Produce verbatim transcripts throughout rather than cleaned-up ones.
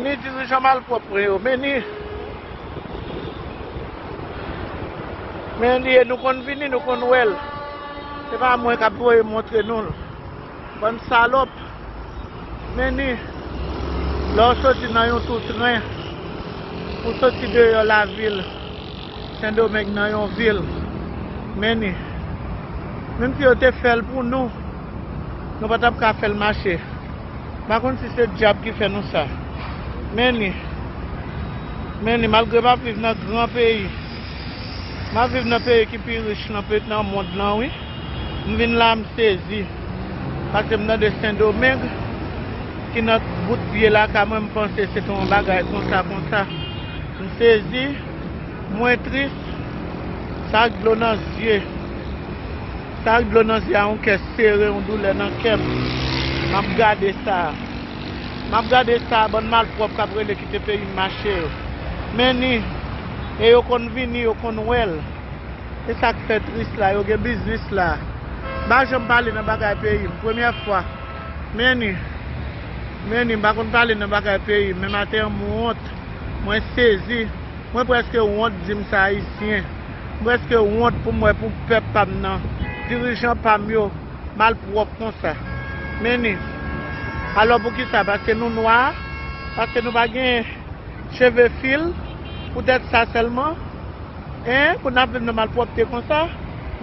Ni dirijan malpwòp mwen yo, men ni, men li ye, nou konn vini, nou konn wè l. Se pa mwen k ap voye montre nou l. Bann salòp, men ni, lè w soti nan yon tou tren, ou soti deyò lavil, Sendomeng nan yon vil, men ni, menm si yo te fè l pou nou, nou pa t ap ka fè l mache. M pa konn si se dyab ki fè nou sa. Men ni, men ni, malgre m ap viv nan gran peyi, m ap viv nan peyi ki pi rich nan pe-, nan mond lan, wi. M vin la, m sezi. Paske m tande Sendomeng, ki nan bout pye lakay mwen, m panse se te yon bagay konsa, konsa. M sezi, mwen tris, sa ak dlo nan zye. Sa ak dlo nan zye a, yon kè sere, yon doulè nan kè m. M ap gade sa. M ap gade sa, bann malpwòp k ap rele kite peyi m mache yo. Men ni, e yo konn vini, yo konn wè l. E sa k fè tris la, yo gen biznis la. M pa janm pale nan bagay peyi m, premyè fwa. Men ni, men ni, m pa konn pale nan bagay peyi m, men maten an m wont, mwen sezi. Mwen prèske wont di m se ayisyen. Mwen prèske wont pou m wè pou pèp pa m nan, dirijan pa m yo, malpwòp konsa. Men ni, alò poukisa? Paske nou nwa? Paske nou pa gen cheve fil? Poutèt sa sèlman? En, pou n ap viv nan malpwòpte konsa?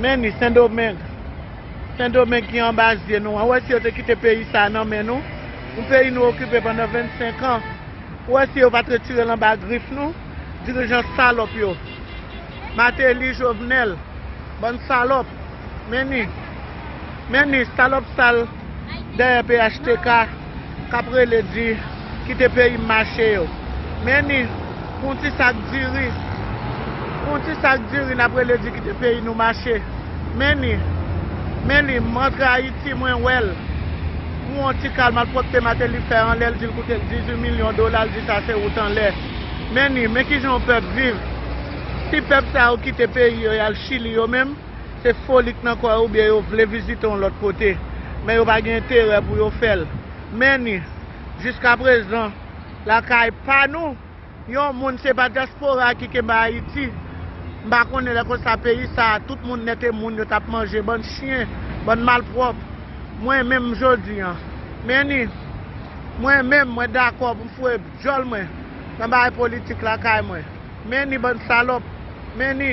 Men ni, Sendomeng. Sendomeng ki anba zye nou an. Ou wè si yo te kite peyi sa a nan men nou? Yon peyi nou okipe pandan vennsenk an. Ou wè si yo pa t retire l anba grif nou? Dirijan salòp yo. Mateli, Jovenel. Bann salòp. Men ni. Men ni, salòp sal dèyè P H T K k ap rele di kite peyi m mache yo. Men ni, pou yon ti sak diri, pou yon ti sak diri n ap rele di kite peyi nou mache. Men ni, men ni, m antre Ayiti, mwen wè l. Pou yon ti kal malpwòpte Mateli fè anlè, l di l koute l dizuit milyon dola, l di sa se wout anlè. Men ni, men kijan yon pèp viv. Si pèp sa yo kite peyi yo, y al Chili yo menm, se foli k nan kò yo oubyen yo vle vizite yon lòt kote. Men yo pa gen enterè pou yo fè l. Men ni, jiskaprezan, lakay pa nou, yon moun, se pa dyaspora ki kenbe Ayiti. M pa konnen lè konsa peyi sa a, tout moun nèt e moun yo t ap manje, bann chen, bann malpwòp. Mwen menm jodi an, men ni, mwen menm, mwen dakò pou m foure djòl mwen nan bagay politik lakay mwen. Men ni, bann salòp. Men ni,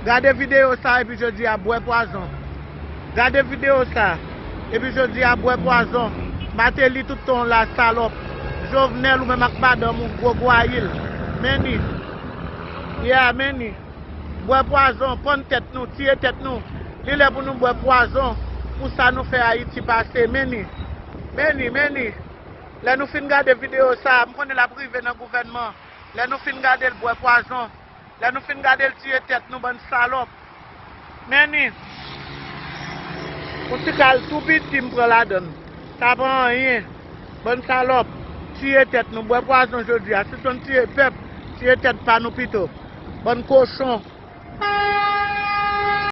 gade videyo sa epi jodi a bwè pwazon. Gade videyo sa epi jodi a bwè pwazon. Mateli, tout tan w la, salòp. Jovenel, ou menm ak madanm ou, gwo gwayil. Men ni. Yeah, men ni. Bwè pwazon, pann tèt nou, tiye tèt nou. Li lè pou nou bwè pwazon pou sa nou fè Ayiti pase. Men ni. Men ni, men ni. Lè nou fin gade videyo sa a, m konnen l ap rive nan gouvènman. Lè nou fin gade l bwè pwazon, lè nou fin gade l tiye tèt nou, bann salòp. Men ni, yon ti kal tou piti m pran ladan l. Sa pa anyen. Bann salòp, tiye tèt nou, bwè pwazon jodi a. Si se yon tiye pèp, tiye tèt pa nou pito. Bann kochon.